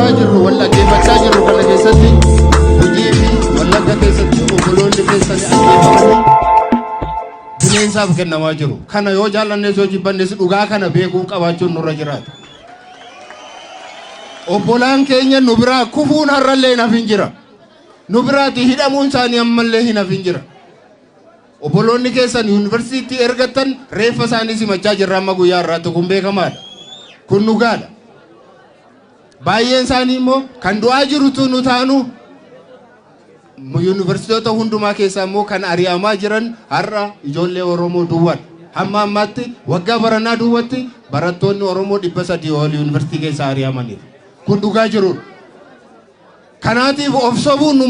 argaa jirru, wal dhaggeeffachaa jirru kana keessatti, Gujii fi Wallagga keessatti obboloonni keessan ajjeefamanii bineensaaf kennamaa jiru. Kana yoo jaallannes yoo jibbannes dhugaa kana beekuu qabaachuun nurra jiraata. Obbolaan keenya nu biraa kufuun har'allee hin hafin jira. Nu biraati hidhamuun isaanii ammallee hin hafin jira. Obboloonni keessan yuunivarsiitii ergattan reeffa isaanii simachaa jirra amma guyyaa har'aatti. Kun beekamaadha. Kun dhugaadha. Baay'een isaanii immoo kan du'aa jirutu nu taanu, yuunivarsiitota hundumaa keessaa immoo kan ari'amaa jiran har'a ijoollee Oromoo duwwaadha. Hamma ammaatti waggaa baranaa duwwatti barattoonni Oromoo 300 ol yuunivarsiitii keessaa ari'amaniiru. Kun dhugaa jirudha. Kanaatiif of sobuun nu